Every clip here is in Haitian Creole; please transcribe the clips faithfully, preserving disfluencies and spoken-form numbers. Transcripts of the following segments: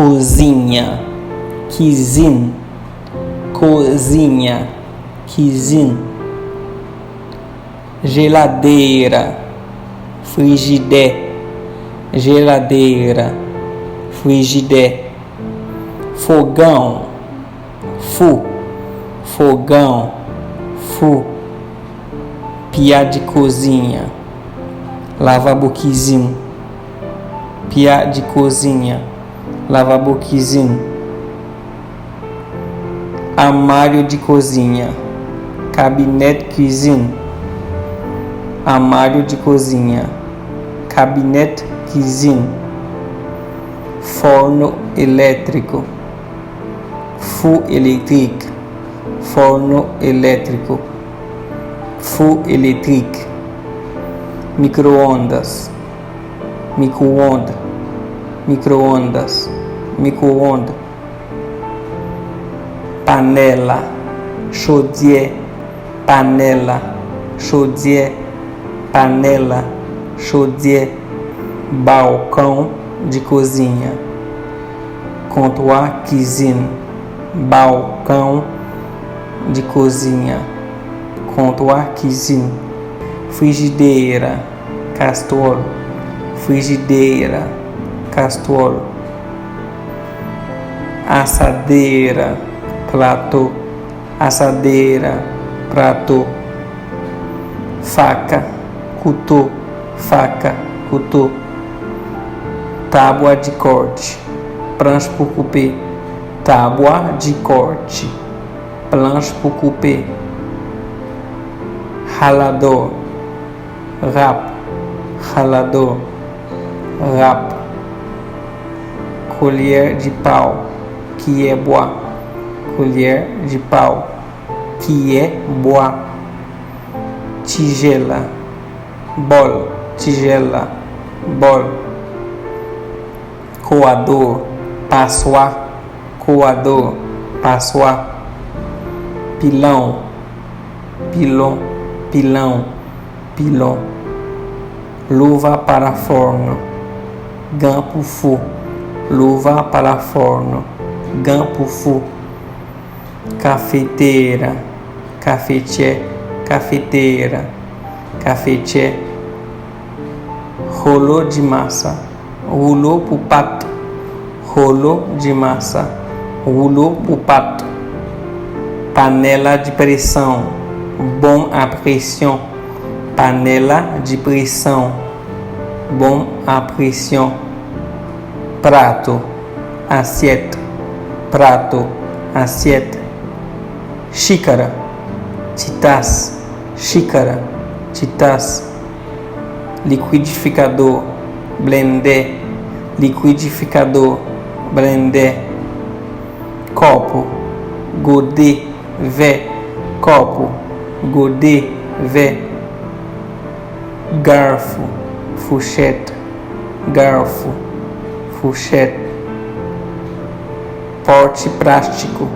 Cozinha, kizin. Cozinha, kizin. Geladeira, frijidè. Geladeira, frijidè. Fogão, fou. Fogão, fou. Pia de cozinha, lavabo kizin. Pia de cozinha, lavabo kizin. Armário de cozinha, cabinet cuisine. Armário de cozinha, cabinet cuisine. Forno elétrico, fou elektrik. Forno elétrico, fou elektrik. Microondas, mikwo-ond. Microondas, mikwo-ond. Panela, chodyè. Panela, chodyè. Panela, chodyè. Balcão de cozinha, kontwa kizin. Balcão de cozinha, kontwa kizin. Frigideira, kastwòl. Frigideira, kastwòl. Assadeira, plato. Assadeira, prato. Faca, kouto. Faca, kouto. Tábua de corte, planche pou koupe. Tábua de corte, planche pou koupe. Ralador, rap. Ralador, rap. Colher de pau, kiyè bwa. Colher de pau, kiyè bwa. Tigela, bòl. Tigela, bòl. Coador, paswa. Coador, paswa. Pilão, pilon. Pilão, pilon. Luva para forno, gan pou fou. Luva para forno, gan pou fou. Cafeteira, kafetyè. Cafeteira, kafetyè. Rolo de massa, woulo pou pat. Rolo de massa, woulo pou pat. Panela de pressão, bom à pression. Panela de pressão, bom à pression. Prato, assiette. Prato, assiette. Xícara, ti tas. Xícara, ti tas. Liquidificador, blendè. Liquidificador, blendè. Copo, godet, verre. Copo, godet, verre. Garfo, fourchette. Garfo, fourchette. Pote plástico,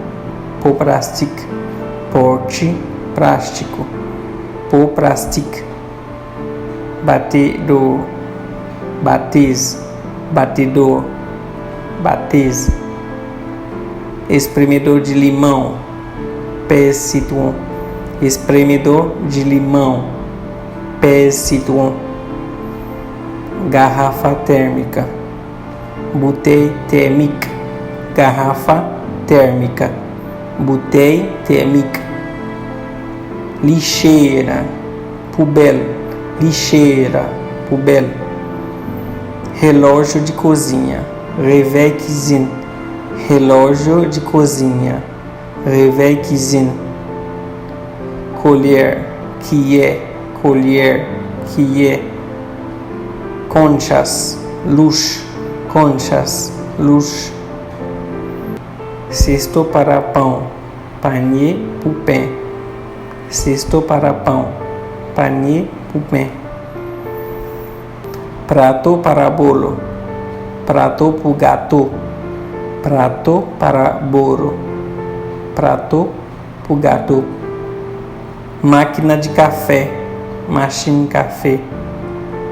pot plastique. Pote plástico, pot plastique. Batedor, batez. Batedor, batez. Espremedor de limão, pèse citron. Espremedor de limão, pèse citron. Garrafa térmica, boutèy tèmik. Garrafa térmica, boutèy tèmik. Lixeira, poubelle. Lixeira, poubelle. Relógio de cozinha, réveil cuisine. Relógio de cozinha, réveil cuisine. Colher, kiyè. Colher, kiyè. Conchas, louch. Conchas, louch. Cesto para pão, panye pou pen. Cesto para pão, panye pou pen. Prato para bolo, prato pou gato. Prato para bolo, prato pou gato. Máquina de café, machin kafe.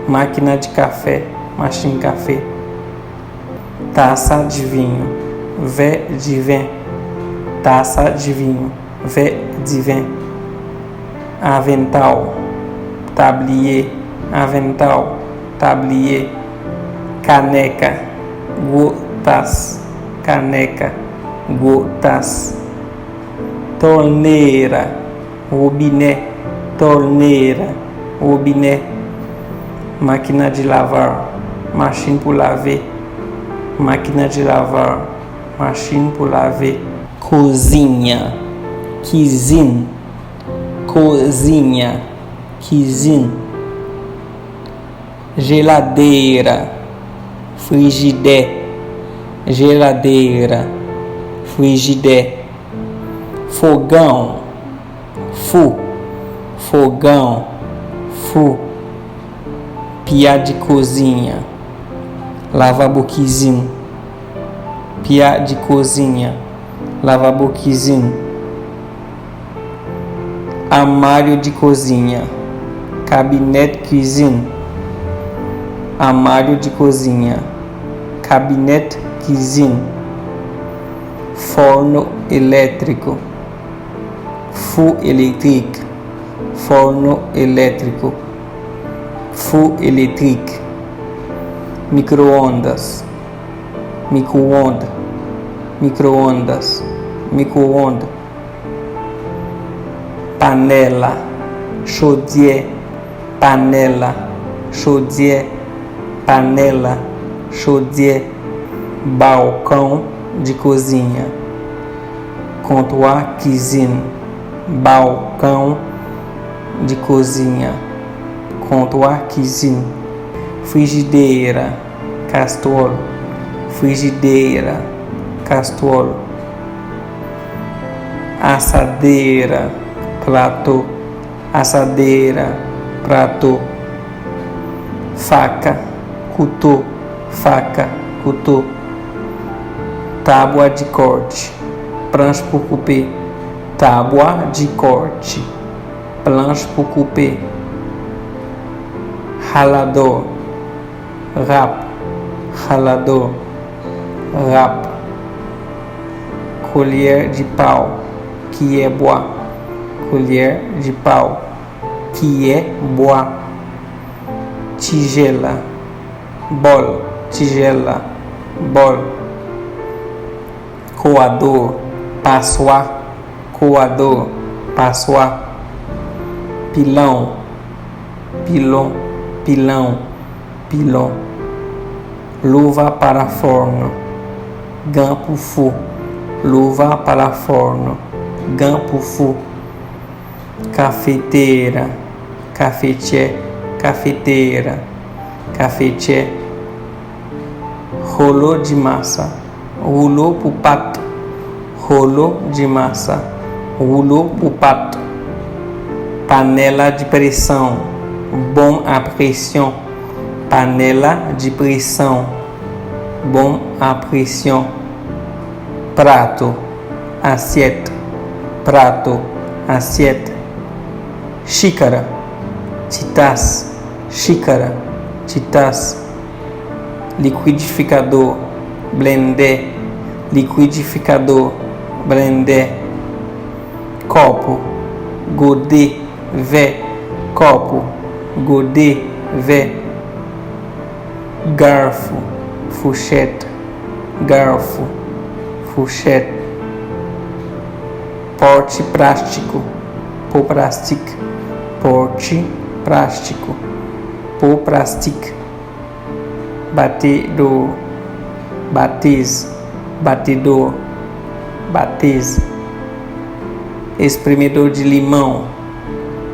Máquina de café, machin kafe. Taça de vinho, vè diven. Taça de vinho, vè diven. Avental, tablier. Avental, tablier. Caneca, gwo tas. Caneca, gwo tas. Torneira, wobinè. Torneira, wobinè. Máquina de lavar, machin pou lave. Máquina de lavar, machin pou lave. Cozinha, kizin. Cozinha, kizin. Geladeira, frijidè. Geladeira, frijidè. Fogão, fou. Fogão, fou. Pia de cozinha, lavabo kizin. Pia de cozinha, lavabo kizin. Armário de cozinha, cabinet cuisine. Armário de cozinha, cabinet cuisine. Forno elétrico, fou elektrik. Forno elétrico, fou elektrik. Micro-ondas, mikwo-onn. Micro-ondas, mikwo-onn. Panela, chodyè. Panela, chodyè. Panela, chodyè. Balcão de cozinha, kontwa kizin. Balcão de cozinha, kontwa kizin. Frigideira, kastwòl. Frigideira, kastwòl. Assadeira, plato. Assadeira, prato. Faca, kouto. Faca, kouto. Tábua de corte, planche pou koupe. Tábua de corte, planche pou koupe. Ralador, rap. Ralador, rap. Colher de pau, kiyè bwa. Colher de pau, kiyè bwa. Tigela, bòl. Tigela, bòl. Coador, paswa. Coador, paswa. Pilão, pilon. Pilão, pilon. Luva para forno, gan pou fou. Luva para forno, gan pou fou. Cafeteira, kafetyè. Cafeteira, kafetyè. Rolo de massa, woulo pou pat. Rolo de massa, woulo pou pat. Panela de pressão, bom à pressão. Panela de pressão, bom à pressão. Prato, assiette. Prato, assiette. Xícara, titas. Xícara, titas. Liquidificador, blender. Liquidificador, blender. Copo, godet, verre. Copo, godet, verre. Garfo, fourchette. Garfo, fourchette. Pote plástico, pot plastique. Pote plástico, pot plastique. Batedor, batez. Batedor, batez. Espremedor de limão,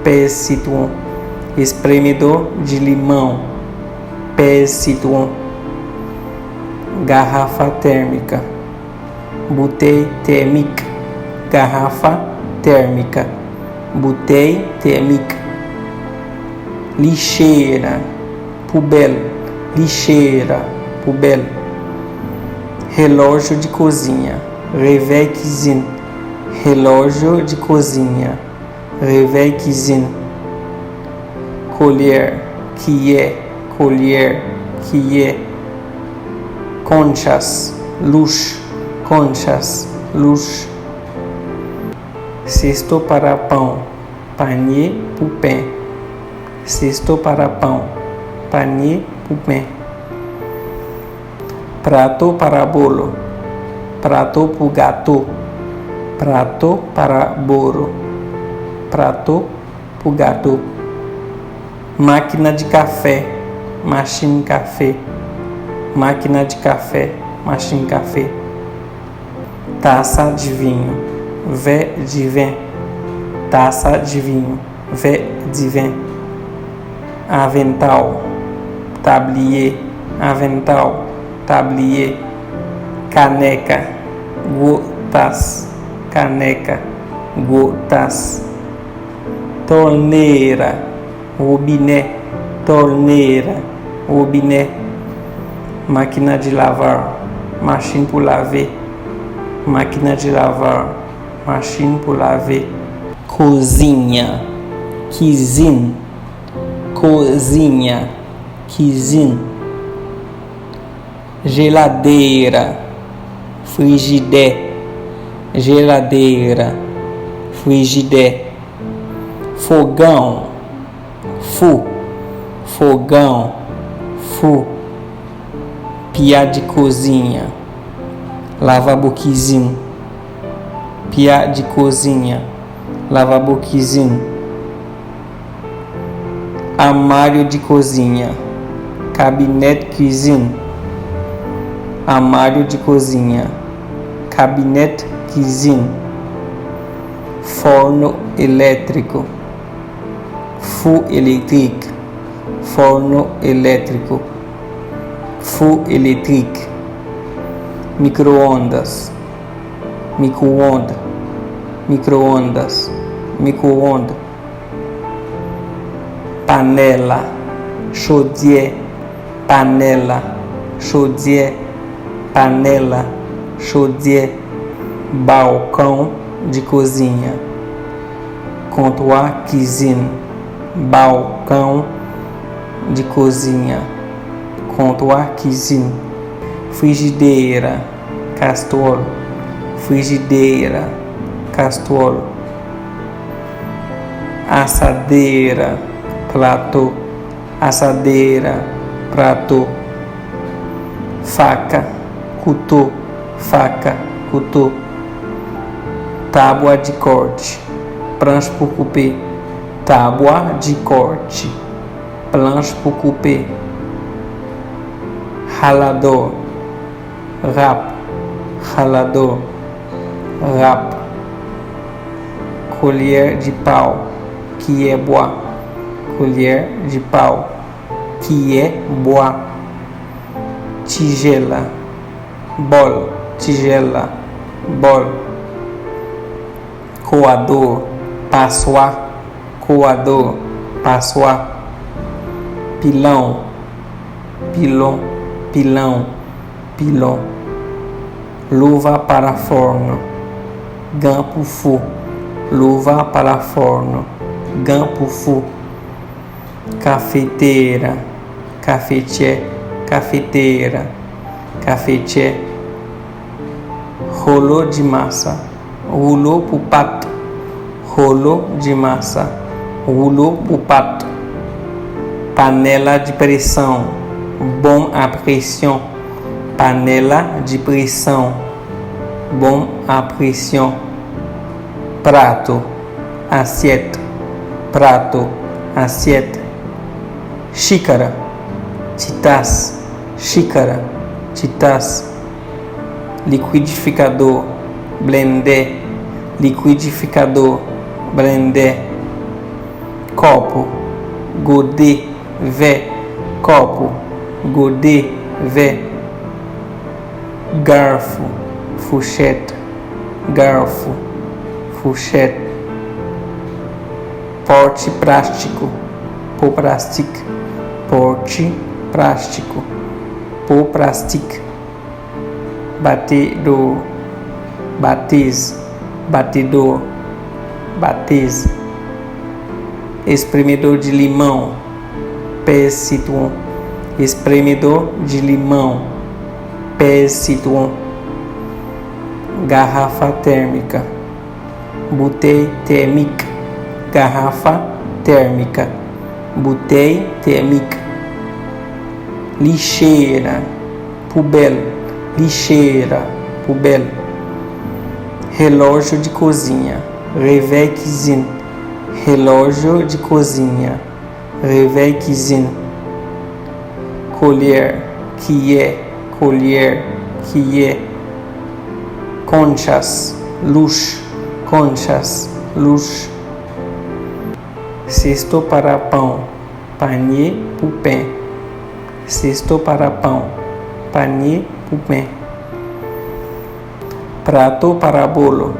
pèz sitwon. Espremedor de limão, pèz sitwon. Garrafa térmica, boutèy tèmik. Garrafa térmica, boutèy tèmik. Lixeira, poubelle. Lixeira, poubelle. Relógio de cozinha, revèy kizin. Relógio de cozinha, revèy kizin. Colher, kiyè. Colher, kiyè. Conchas, louch, conchas, louch. Cesto para pão, panye pou pen. Cesto para pão, panye pou pen. Prato para bolo, prato pou gato. Prato para bolo, prato pou gato. Máquina de café, machin kafe. Máquina de café, machin kafe. Taça de vinho, verre de vin. Taça de vinho, verre de vin. Avental, tablier. Avental, tablier. Caneca, gwo tas. Caneca, gwo tas. Torneira, wobinè. Torneira, wobinè. Máquina de lavar, machin pou lave. Máquina de lavar, machin pou lave. Cozinha, kizin. Cozinha, kizin. Geladeira, frijidè. Geladeira, frijidè. Fogão, fou. Fogão, fou. Pia de cozinha, lavabo kizin. Pia de cozinha, lavabo kizin. Armário de cozinha, kabinèt kizin. Armário de cozinha, kabinèt kizin. Forno elétrico, fou elektrik. Forno elétrico, fou elektrik. Micro-ondas, mikwo-onn. Micro-ondas, mikwo-onn. Panela, chodyè. Panela, chodyè. Panela, chodyè. Balcão de cozinha, kontwa kizin. Balcão de cozinha, kontwa kizin. Frigideira, kastwòl. Frigideira, kastwòl. Assadeira, plato. Assadeira, prato. Faca, kouto. Faca, kouto. Tábua de corte, planche pou koupe. Tábua de corte, planche pou koupe. Ralador, rap. Ralador, rap. Colher de pau, kiyè bwa. Colher de pau, kiyè bwa. Tigela, bòl. Tigela, bòl. Coador, paswa. Coador, paswa. Pilão, pilon. Pilão, pilon. Luva para forno, gan pou fou. Luva para forno, gan pou fou. Cafeteira, kafetyè. Cafeteira, kafetyè. Rolo de massa, woulo pou pat. Rolo de massa, woulo pou pat. Panela de pressão, bon a presyon. Panela de pressão, bon a presyon. Prato, asyèt. Prato, asyèt. Xícara, ti tas. Xícara, ti tas. Liquidificador, blendè. Liquidificador, blendè. Copo, gode, vè. Copo, gode, vè. Garfo, fouchèt. Garfo, fouchèt. Pote plástico, po plastik. Pote plástico, po plastik. Batedor, batez. Batedor, batez. Espremedor de limão, pèz sitwon. Espremedor de limão, Pèz sitwon. Garrafa térmica. Boutèy tèmik. Garrafa térmica. Boutèy tèmik. Lixeira. Poubèl. Lixeira. Poubèl. Relógio de cozinha. Revèy kizin. Relógio de cozinha. Revèy kizin. Colher. Kiyè. Colher. Kiyè. Conchas. Louch. Conchas. Louch. Cesto para pão. Panye pou pen. Cesto para pão. Panye pou pen. Prato para bolo.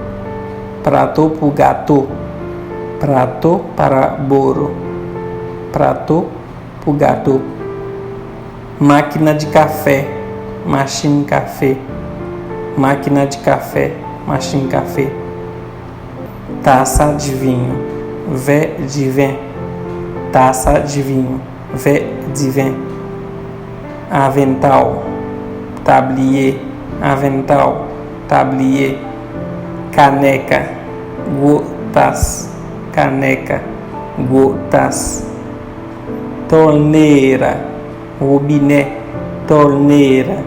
Prato pou gato. Prato para bolo. Prato pou gato. Máquina de café. Machin kafe. Máquina de café. Machin kafe. Taça de vinho. Vè diven. Taça de vinho. Vè diven. Avental. Tabliye. Avental. Tabliye. Caneca. Gwo tas. Caneca. Gwo tas. Torneira. Wobinè. Torneira.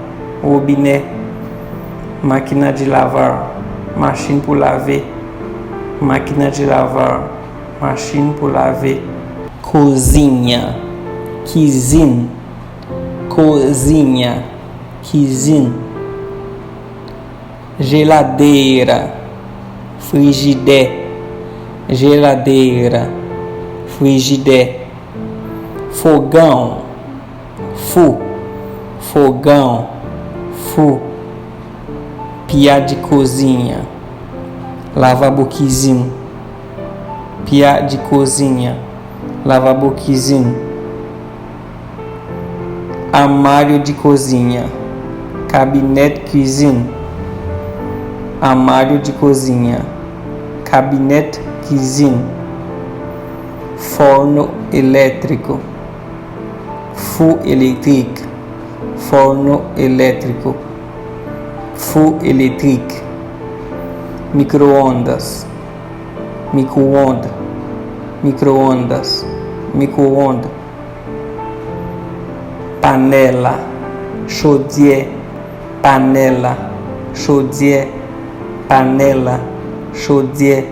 Wobinè. Máquina de lavar. Machin pou lave. Máquina de lavar. Machin pou lave. Cozinha. Kizin. Cozinha. Kizin. Geladeira. Frijidè. Geladeira. Frijidè. Fogão. Fou. Fogão. Fou. Pia de cozinha. Lavabo kizin. Pia de cozinha. Lavabo kizin. Armário de cozinha. Cabinet cuisine. Armário de cozinha. Cabinet cuisine. Forno elétrico. Fou elektrik. Forno elétrico. Fou elektrik. Micro-ondas. Mikwo-ond. Micro-ondas. Mikwo-ond. Panela. Chodyè. Panela. Chodyè. Panela. Chodyè.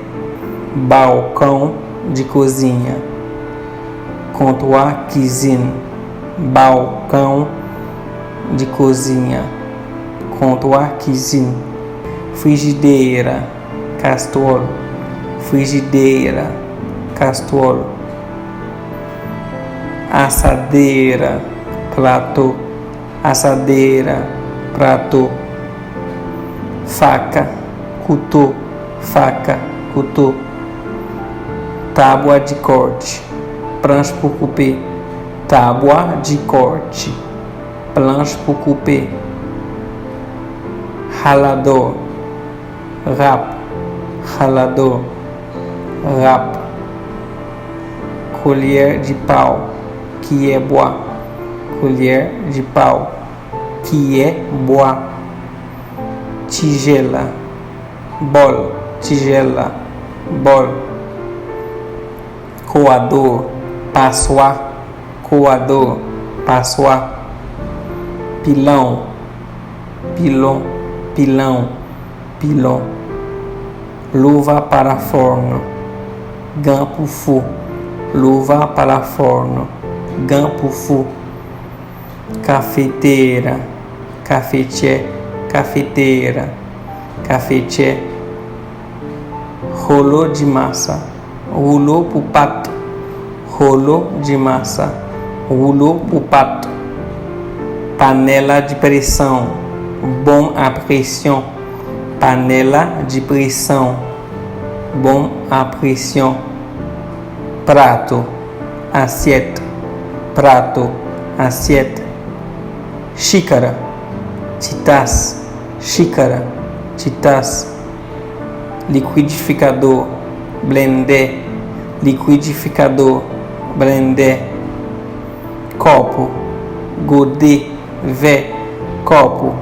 Balcão de cozinha. Kontwa kizin. Balcão de cozinha. Kontwa kizin. Frigideira. Kastwòl. Frigideira. Kastwòl. Assadeira. Plato. Assadeira. Prato. Faca. Kouto. Faca. Kouto. Tábua de corte. Planche pou koupe. Tábua de corte. Planche pou koupe. Ralador. Rap. Ralador. Rap. Colher de pau. Kiyè bwa. Colher de pau. Kiyè bwa. Tigela. Bòl. Tigela. Bòl. Coador. Paswa. Coador. Paswa. Pilão. Pilon. Pilão. Pilon. Luva para forno. Gan pou fou. Luva para forno. Gan pou fou. Cafeteira. Kafetyè. Cafeteira. Kafetyè. Rolo de massa. Woulo pou pat. Rolo de massa. Woulo pou pat. Panela de pressão. Bon a presyon. Panela de pressão. Bon a presyon. Prato. Assiette. Prato. Assiette. Xícara. Ti tas. Xícara. Ti tas. Liquidificador. Blendè. Liquidificador. Blendè. Copo. Gode. Vè. Copo.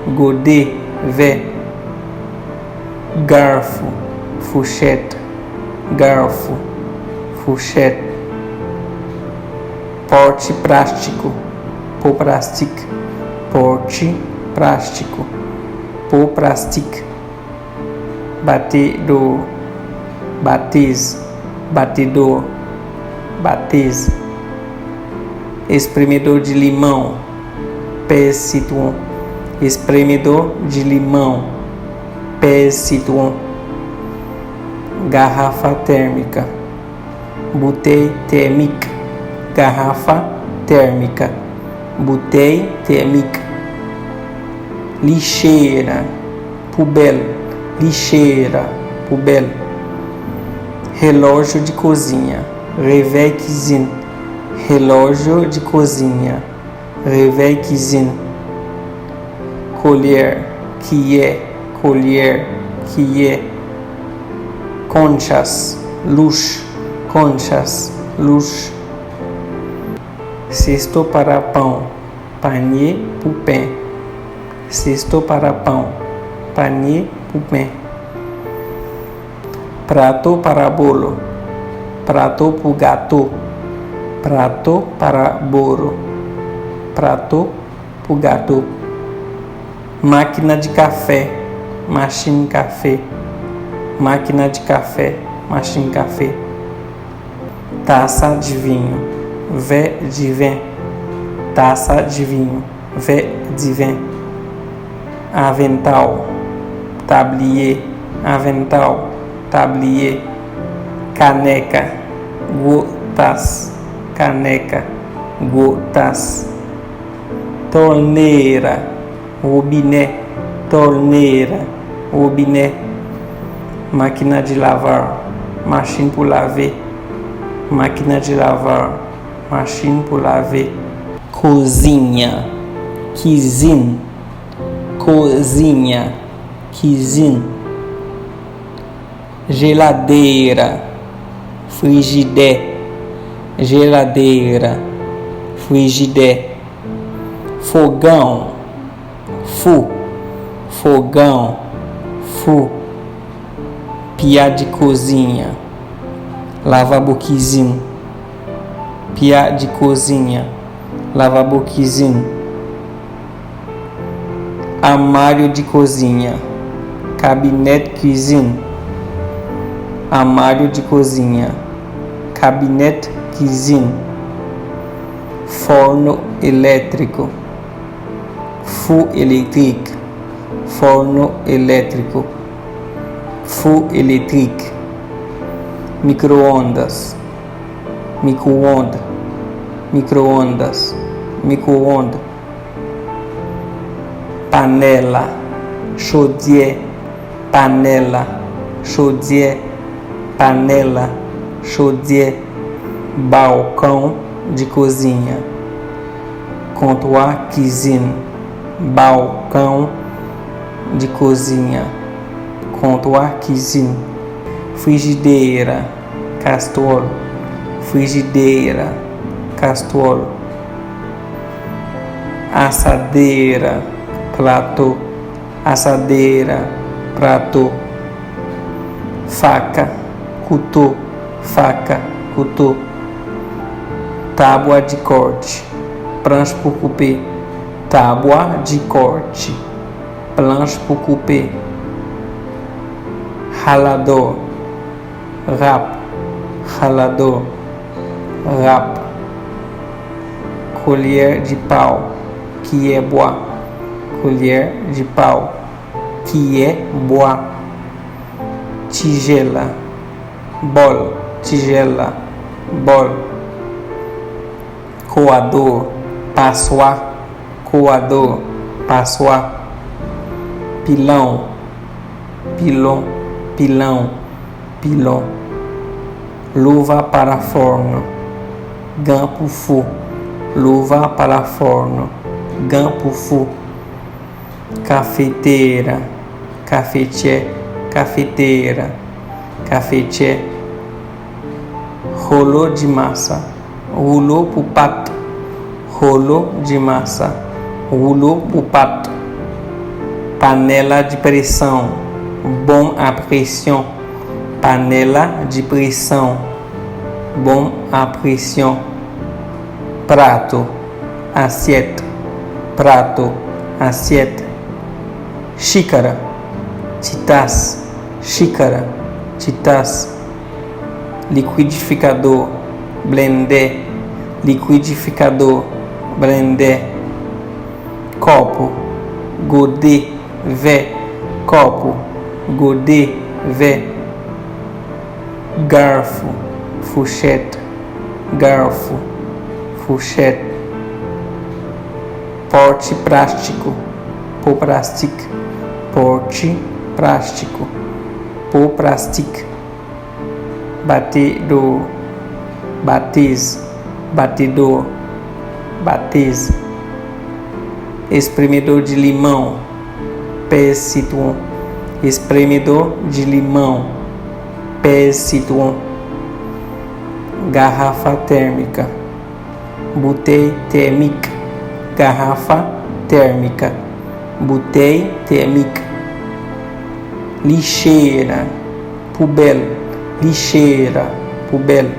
Gode, vè. Garfo, fouchèt. Garfo, fouchèt. Pote plástico, po plastik. Pote plástico, po plastik. Batedor, batez. Batedor, batez. Espremedor de limão, pé citron. Espremedor de limão, pé citron. Garrafa térmica, bouteille thermique. Garrafa térmica, bouteille thermique. Lixeira, poubelle. Lixeira, poubelle. Relógio de cozinha, réveil cuisine. Relógio de cozinha, réveil cuisine. Colher, kiyè. Colher, kiyè. Conchas, louche. Conchas, louche. Cesto para pão, panier pour pain. Cesto para pão, panier pour pain. Prato para bolo, prato pour gâteau. Prato para bolo, prato pour gâteau. Máquina de café, machine café. Máquina de café, machine café. Taça de vinho, verre de vin. Taça de vinho, verre de vin. Avental, tablier. Avental, tablier. Caneca, gwo tas. Caneca, gwo tas. Torneira, robinè. Torneira, robinè. Máquina de lavar, machin pou lave. Máquina de lavar, machin pou lave. Cozinha, kizin. Cozinha, kizin. Geladeira, frijidè. Geladeira, frijidè. Fogão, fou. Fogão, fou. Pia de cozinha, lavabo kizin. Pia de cozinha, lavabo kizin. Armário de cozinha, cabinet cuisine. Armário de cozinha, cabinet cuisine. Forno elétrico, four électrique. Forno elétrico, four électrique. Micro-ondas, micro-ondas. Micro-ondas, micro-ondas. Panela, chodyè. Panela, chodyè. Panela, chodyè. Balcão de cozinha, comptoir cuisine. Balcão de cozinha, comptoir cuisine. Frigideira, castrola. Frigideira, castrola. Assadeira, plato. Assadeira, prato. Faca, couteau. Faca, couteau. Tábua de corte, planche pour couper. Tábua de corte, planche pour couper. Ralador, râpa. Ralador, râpa. Colher de pau, kiyè bwa. Colher de pau, kiyè bwa. Tigela, bòl. Tigela, bòl. Coador, paswa. Coador, paswa. Pilão, pilon. Pilão, pilon. Luva para forno, gan pou fou. Luva para forno, gan pou fou. Cafeteira, cafetière. Cafeteira, cafetière. Rolo de massa, rouleau pour pâte. Rolo de massa, rouleau pour pâte. Panela de pressão, bom à pressão. Panela de pressão, bom à pressão. Prato, assiette. Prato, assiette. Xícara, titas. Xícara, titas. Liquidificador, blender. Liquidificador, blender. Copo, godet, verre. Copo, godet, verre. Garfo, fourchette. Garfo, fourchette. Pote plástico, pot plastique. Pote plástico, pot plastique. Batedor, batez. Batedor, batez. Espremedor de limão, pés citron. Espremedor de limão, pés citron. Garrafa térmica, bouteille thermique. Garrafa térmica, bouteille thermique. Lixeira, poubelle. Lixeira, poubelle.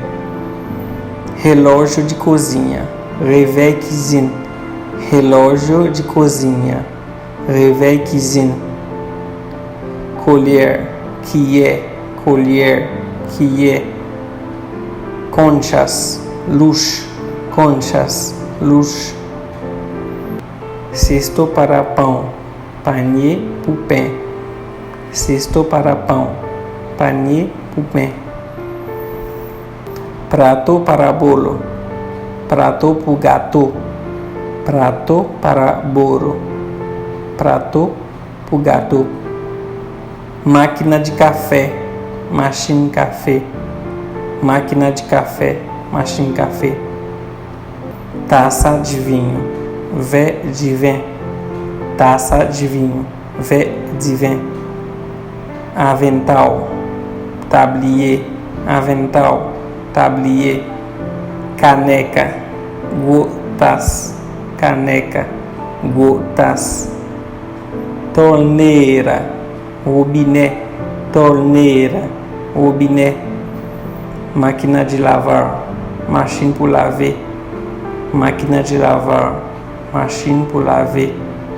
Relógio de cozinha, réveil cuisine. Relógio de cozinha, réveil cuisine. Colher, cuillère. Colher, cuillère. Conchas, louche. Conchas, louche. Cesto para pão, panier pour pain. Cesto para pão, panier pour pain. Prato para bolo, prato pour gâteau. Prato para bolo, prato pour gâteau. Máquina de café, machine café. Máquina de café, machine café. Taça de vinho, verre de vin. Taça de vinho, verre de vin. Avental, tablier. Avental, tablier. Caneca, gwo tas. Caneca, gwo tas. Torneira, wobinè. Torneira, wobinè. Máquina de lavar, machin pou lave. Máquina de lavar, machin pou lave.